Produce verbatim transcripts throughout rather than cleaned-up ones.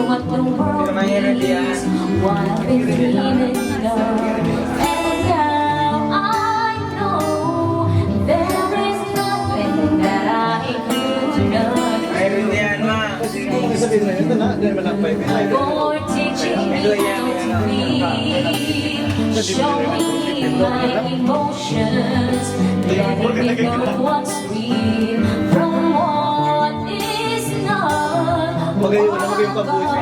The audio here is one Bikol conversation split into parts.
What the world needs, what I've been dreaming of. And now I know there is nothing that I could not do. For teaching me how to be, showing me my emotions, letting me know what's real from what is not. Magayon na, magayon pa, boys.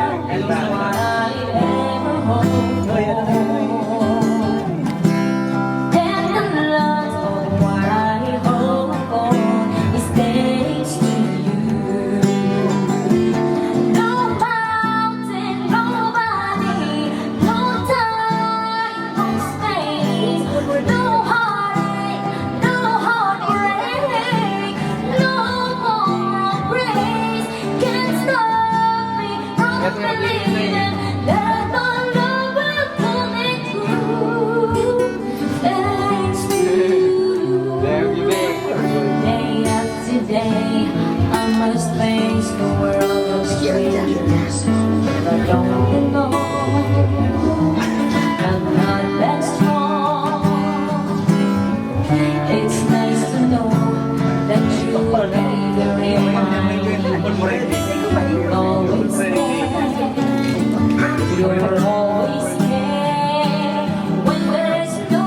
What I ever hope for. And a lot of what I hope for is thanks to you. No mountain, no valley, no time, no space, no heartache, no heartbreak, no more praise can stop me from believing that my love will come true. Thanks to you. Day after day, I must face the world of strangers. But I don't know, I'm not that strong. It's nice to know that you will be there in my life. Always there. You're always there when there's no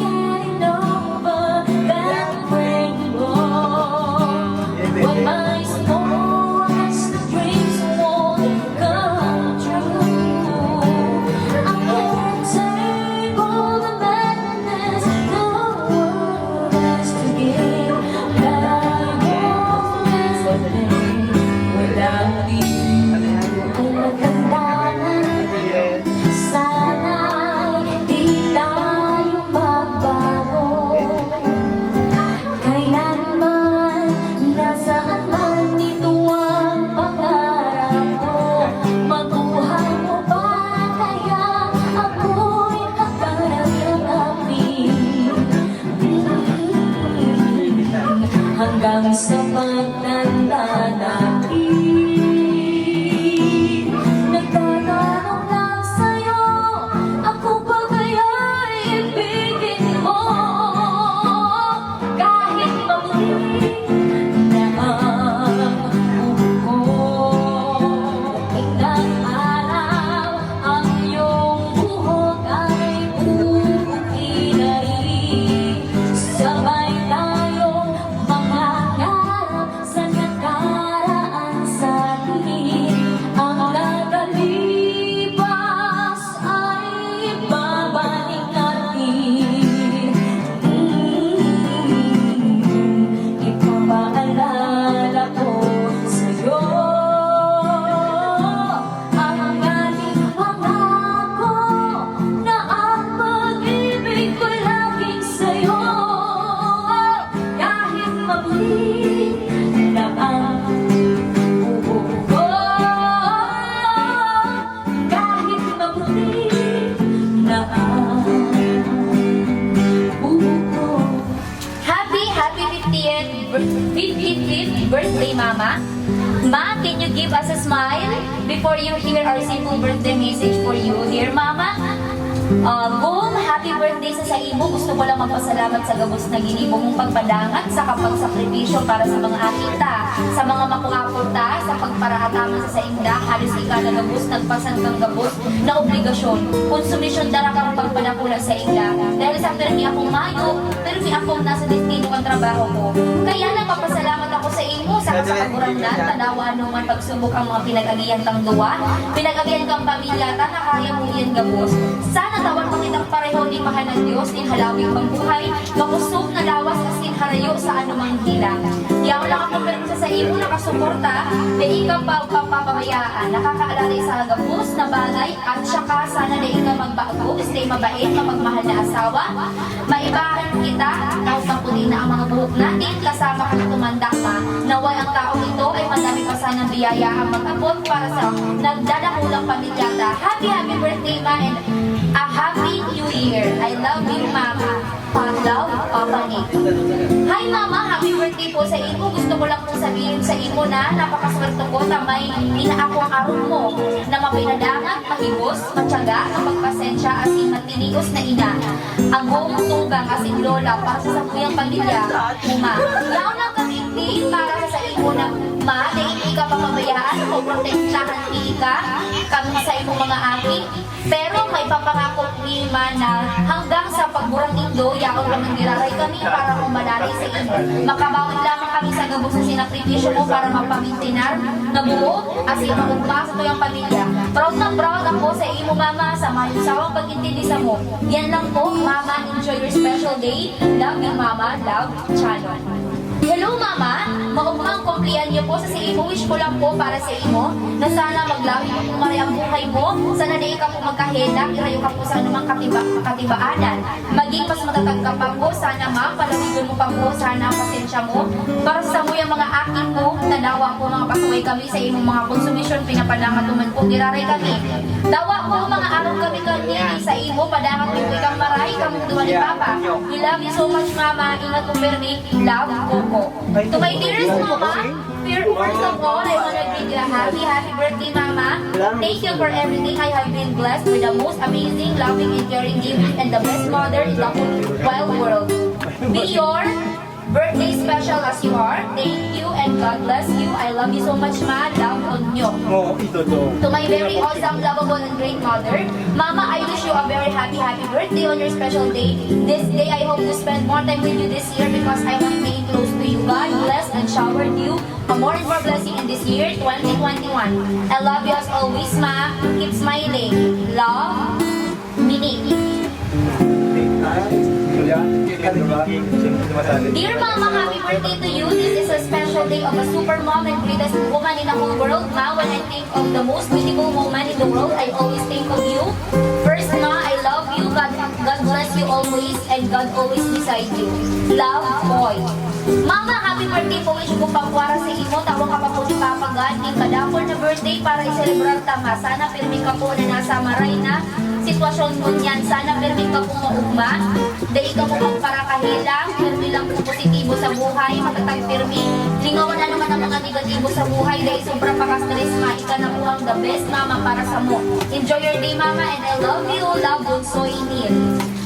getting over that rainbow. When my smallest dreams won't come true, I can't take all the madness the world has to give, but I won't miss a thing without you. Kung maganda na, sana'y di tayo magbago. Kailanman, nasaan man, ito ang pangarap ko. Makuha mo ba kaya ako'y hanggang sa pagtanda natin? Nagtatanong lang sa'yo, ako ba kaya'y ibigin mo? Kahit maputi na ang buhok ko, ilang araw ang iyong buhok ay bubuti na rin. Sabay tayong mangarap sa nakaraan, sa atin ang nakalipas ay ibabalik natin. Mm, ipapaalala ko sa'yo ang ating pangako na ang pag-ibig ko laging sa'yo. Kahit maputi na ang buhok ko, kahit maputi na ang buhok ko. Happy, happy fiftieth, bir-, fifty-fifth birthday, Mama. Ma, can you give us a smile before you hear our simple birthday message for you, dear Mama? Ah, Gum, happy birthday sa saimo. Gusto ko lang magpasalamat sa gabos na ginibo mong pagpadangat sa kapagsakripisyo para sa mga aki ta, sa mga makuapon ta, sa pagparaataman sa sainda. Halos ika na gabos nagpasan kang gabos na obligasyon. Konsumisyon dara kang pagpadakula sainda. Dahil sa pirmi akong mayo, pirmi akong nasa destino kan trabaho ko. Kaya nagpapasalamat ako sa imo sa kasakagurangnan, tanawa anoman pagsubok ang mga pinag-agihan kang duwa, pinag-agihan kang pamilya ta, na kaya mo iyan gabos. Sana tawan pa kitang pareho ni Mahal na Dios, nin halawig pang buhay, makosog na lawas asin harayo sa anumang hila. Yaon lang ako pirmi sa saimo nakasuporta, dai ka pagpapabayaan. Nakakaalala sa gabos na bagay at saka sana dai ka magbago, stay mabait, mapagmahal na asawa. Maibahan kita, kahit maputi na ang mga buhok natin, kasama kang tumanda pa. Naway ang taong ito ay madami pa sanang biyaya ang mag-abot para sa nagdadakulang pamilyata. Happy, happy birthday, Ma, and a happy new year. I love you, Mama. Pa love, Papa Nick. Hi, Mama. Happy birthday po sa imo. Gusto ko lang pong sabihin sa imo na napakaswerte ko na may ina akong arog mo na mapinadangat, mahigos, matyaga, mapagpasensya, asin matinios na ina. Agom, tugang, asin lola para sa samuyang pamilya, Mama. Yaon lang kami Di para sa imo na ma, dai mi ka papabayaan o protektahan mi ka, kami sa imong mga aki. Pero may papangako mi ma na hanggang sa pagburan nindo, yaon kami giraray kami para umalalay sa imo. Makabawi lamang kami sa gabos na sinakripisyo mo para mapamitinar na buo, asin maugma sa tuyang pamilya. Proud na proud ako sa imo, mama, sa mayong sawang pag-intindi sa mo. Yan lang po, mama, enjoy your special day. Love you, mama. Love, Chano. Hello, Mama! Maugmang kumpleanyo po sa saimo. Wish ko lang po para sa imo na sana maglawi po kung maray ang buhay mo. Sana dai ka po magkahelang, irayo ka po sa anumang katiba, katibaanan. Maging mas matatag ka pa po. Sana, Ma'am, palawigon mo pa po sana ang pasensya mo. Para sa samuyang mga aki mo, tanawa po mga pasaway kami sa imong mga konsumisyon, pinapanangat mo man po, giraray kami. Dawa po mga arog kami kami sa imo, padangat mo po ikang maray, kamong duwa ni Papa. We love you so much, Mama. Ingat po, permi. Love, Coco. To my dearest Mama, fir-, first of all, I wanna greet you a happy, happy birthday, Mama. Thank you for everything. I have been blessed with the most amazing, loving, and caring, giving, and the best mother in the whole wide world. May your birthday special as you are. Thank you and God bless you. I love you so much, Ma. Love, Onyo. Oo, ito to. To my very awesome, lovable, and great mother, Mama, I wish you a very happy, happy birthday on your special day. This day, I hope to spend more time with you this year because I want being close to you. God bless and showered you a more and more blessing in this year, twenty twenty-one. I love you as always, Ma. Keep smiling. Love, Mini. Dear Mama, happy birthday to you. This is a special day of a super mom and greatest woman in the whole world, Ma. When I think of the most beautiful woman in the world, I always think of you. First, Ma, I love you. God, God bless you always, and God always beside you. Love, Boy. Mama, happy birthday po. Wish ko pa para sa imo. Tawa ka pa po ni Papa God. Ning kadakol na birthday para i-celebrar ta, Ma. Sana pirmi ka po na nasa maray na sitwasyon ngunyan. Sana pirmi ka po maugma. Dai ka po magparakahelang. Pirmi lang po positibo sa buhay. Matatag pirmi. Lingawan na naman ang mga negatibo sa buhay. Dai sobra paka-stress, Ma. Ika na po ang the best mama para sa mo. Enjoy your day, Mama, and I love you. Love, Bunsoy Neil.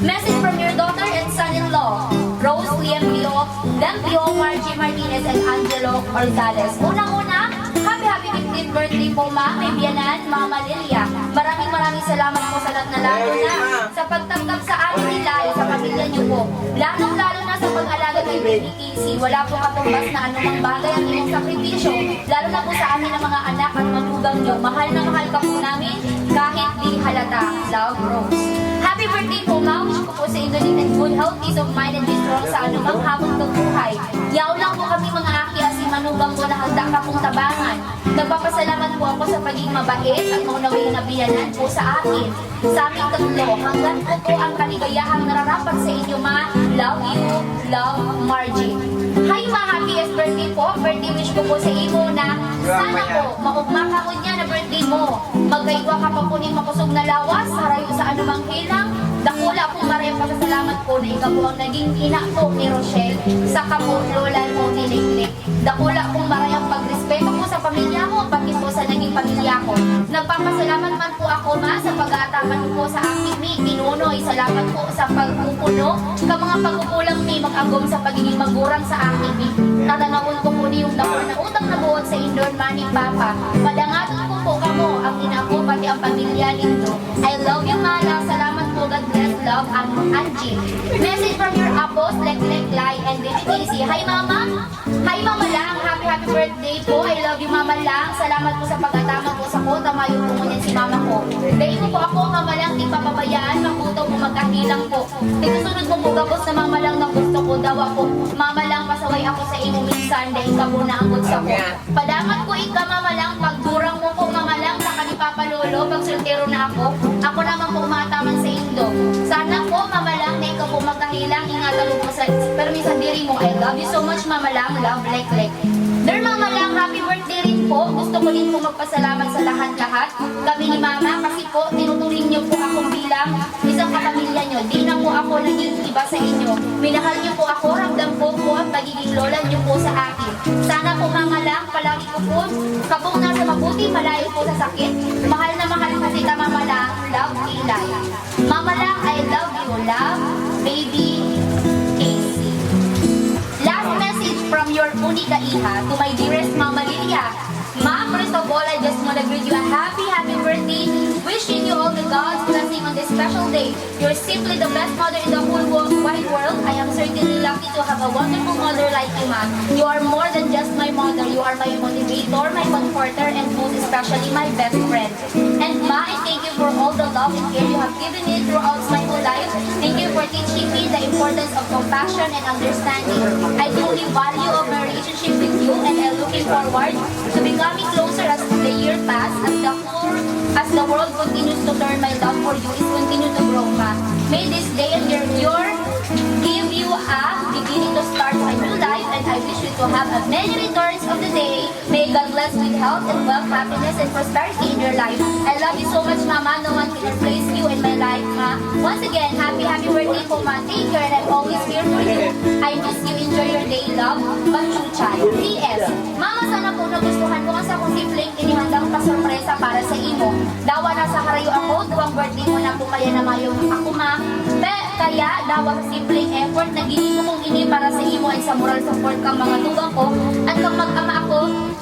Message from your daughter and son-in-law, Rose Liempio, Liempio, Margie Martinez, and Angelo Orzales. Unang-una, happy, happy fifteenth birthday po, Ma. May biyanan, Mama Lilia. Maraming, maraming salamat po sa lahat na lalo na sa pagtanggap sa amin nila at sa pamilya niyo po. Lalong-lalo na sa pag-alaga kay Baby Casey. Wala po katumbas na anumang bagay ang inyong sakripisyo, lalo na po sa amin ng mga anak at manugang niyo. Mahal na mahal ka po namin kahit di halata. Love, Rose. Happy birthday po, Ma. Wish ko po sa inyo din ang good health, peace of mind, and be strong sa anumang hamon ng buhay. Yaon lang po kami mga aki asin manugang ko na handa ka pong tabangan. Nagpapasalamat po ako sa pagiging mabait at maunawaing na biyanan po sa akin. Sa aming tatlo, hangga't buo ang kaligayahang nararapat sa inyo, Ma. Love you, love, Margie. Hi, Ma. Happiest birthday po. Birthday wish ko po sa imo na sana po maugma ka ngunyan na birthday mo. Magkaigwa ka pa po ning makosog na lawas, harayo sa anumang helang. Dakula pong marayang pasasalamat po na ikaw po ang naging ina po ni Rochelle, saka po lola po ni Linlin. Dakula pong marayang pagrespeto po sa pamilya mo, pati po sa naging pamilya ko. Nagpapasalamat man po ako, Ma, sa pag-aataman mo po sa aking mi, Tinunoy. Salamat po sa pagpupuno ka mga pagkukulang mi mag-agom sa pagiging magurang sa aking mi. Tatanawon ko po niyong dakul na utang na buot sa indon, Ma, ni Papa. Padangaton ko po kamo, ang ina ko, pati ang pamilya nindo. I love you, Ma. Love, salamat po. God bless. Love, Ang Angie. Message from your apos, Lek Lek Lai and Baby Casey. Hi, Mama. Hi, Mama Lang. Happy, happy birthday po. I love you, Mama Lang. Salamat po sa pag-atama po sa ko. Tamayo po ngunyan si Mama ko. Dai mo po ako, Mama Lang, di papabayaan. Makuto po, magkahilang po. Isusunod mo po gabos na Mama Lang na gusto ko. Dawa po, Mama Lang, pasaway ako sa imo minsan. Dai ka po naanggot sa ko. Padamat ko ika, Mama Lang, pagdurang mo po, Mama Lang, saka ni Papa Lolo, pag soltero na ako, ako naman po umataman sa indo. Sana po, Mama Lang, na ikaw po magkahilang, ingatan mo po sa, permi sa diri mo. I love you so much, Mama Lang. Love, Lek Lek. Dear Mama Lang, happy birthday rin po. Gusto ko din po magpasalamat sa lahat-lahat. Kami ni Mama, kasi po, tinuturing niyo po akong bilang isang kapamilya niyo. Di na po ako naging iba sa inyo. Minahal niyo po ako, ramdam ko po ang pagiging lola niyo po sa akin. Sana po, Mama Lang, palagi ko po kabong nasa mabuti, malayo po sa sakit. Mahal na mahal ko kita, Mama Lang. Love, Ilay. Mama Lang, I love you. Love, baby, Casey. Last message from your única hija to my dearest Mama Lilia. Ma, first of all, I just wanna greet you a happy, happy birthday. Wishing you all the God's blessing on this special day. You're simply the best mother in the whole wo-, wide world. I am certainly lucky to have a wonderful mother like you, Ma. You are more than just my mother. You are my motivator, my comforter, and most especially my best friend. And Ma, I thank you for all the love and care you have given me throughout my whole life. Thank you for teaching me the importance of compassion and understanding. I truly value of my relationship with you, and I'm looking forward to becoming closer as the year pass, as the whole, as the world continues to turn. My love for you is continue to grow, Ma. May this day and your, your give you a beginning to start a new life, and I wish you to have a many returns of the day. May God bless with health and wealth, happiness and prosperity in your life. I love you so much, Mama. No one can replace you in my life, Ma. Once again, happy, happy birthday po, Ma. Take care and I'm always here for you. I miss you. Enjoy your day, love. Pachuchay. P S. Mama, sana po nagustuhan mo ang sakong simpleng inihandang pasorpresa para sa imo. Dawa nasa harayo ako, duwang birthday mo na po kaya na mayo ako, Ma. Pe, kaya dawa simpleng effort na ginibo kong ini para sa imo and sa moral support kang mga tugang ko at kang mag-ama ako.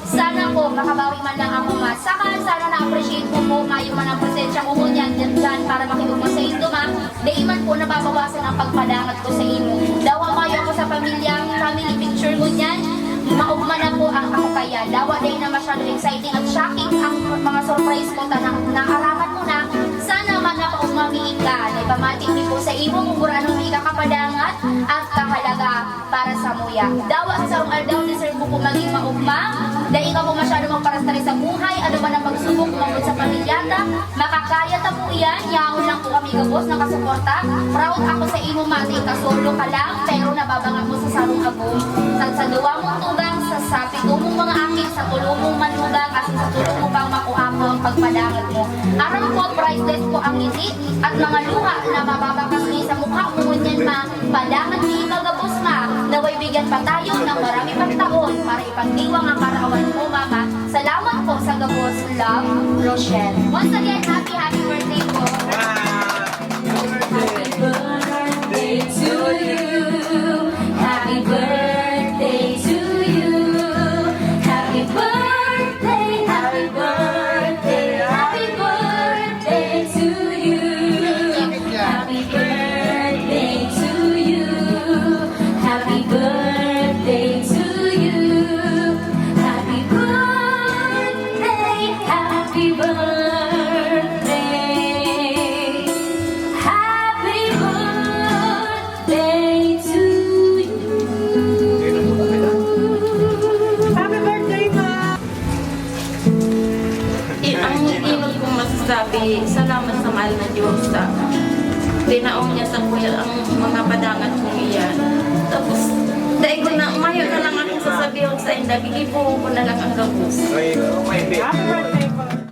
Sana po, makabawi man lang ako, Ma. Saka sana na-appreciate mo po, mayo man ang presensya ko ngunyan dyan, dyan para makibog mo sa indo, Ma. Dai man po nababawasan ang pagpadangat ko sa imo. Dawa mayo ako sa pamilya, family picture ngunyan. Maugma na po ang ako kaya. Dawa dai na masyado exciting at shocking ang mga surprise ko, tanang naaraman mo na. Sana man napaugma mi ika. Naipamati mi po sa imo kung gurano mi ika kapadangat at kahalaga para sa muya. Dawa sa sarong aldaw, deserve mo po magin maugma. Dai ka po masyado magparastare sa buhay, ano man ang pagsubok umabot sa pamilyata, makakaya ta po iyan. Yaon lang po kami gabos nakasuporta. Proud ako sa imo, Ma, na ika solo ka lang, pero nababangag mo sa sarong agom. Sa, sa duwa mong tugang, sa, sa pito mong mga aki, sa tulo mong manugang, asin sa tulo mo pang makuapo ang pagpadangat mo. Aram ko, priceless po ang ngiti at mga luha na mababakas ni sa mukha mo ngunyan, Ma. Padangat ni ika gabos, Ma, naway bigyan pa tayo ng marami pang taon para ipagdiwang ang karawan mo, Mama. Salamat po sa gabos. Love, Rochelle. Once again, happy, happy birthday po. Happy birthday to you. Happy birthday to you. Happy birthday, happy birthday, happy birthday to you. Happy birthday to you. Happy birthday to you. Happy birthday, happy birthday. Happy birthday to you. Happy birthday, Ma. I-, ang inot kong masasabi, salamat sa mahal na Diyos sa tinaon niya sa kuya ang mga padangat kong iyan. Tapos, dahil ko na, mayo na lang akong sasabihon sa inda, gigibohon ko na lang ang gabos. Happy birthday po.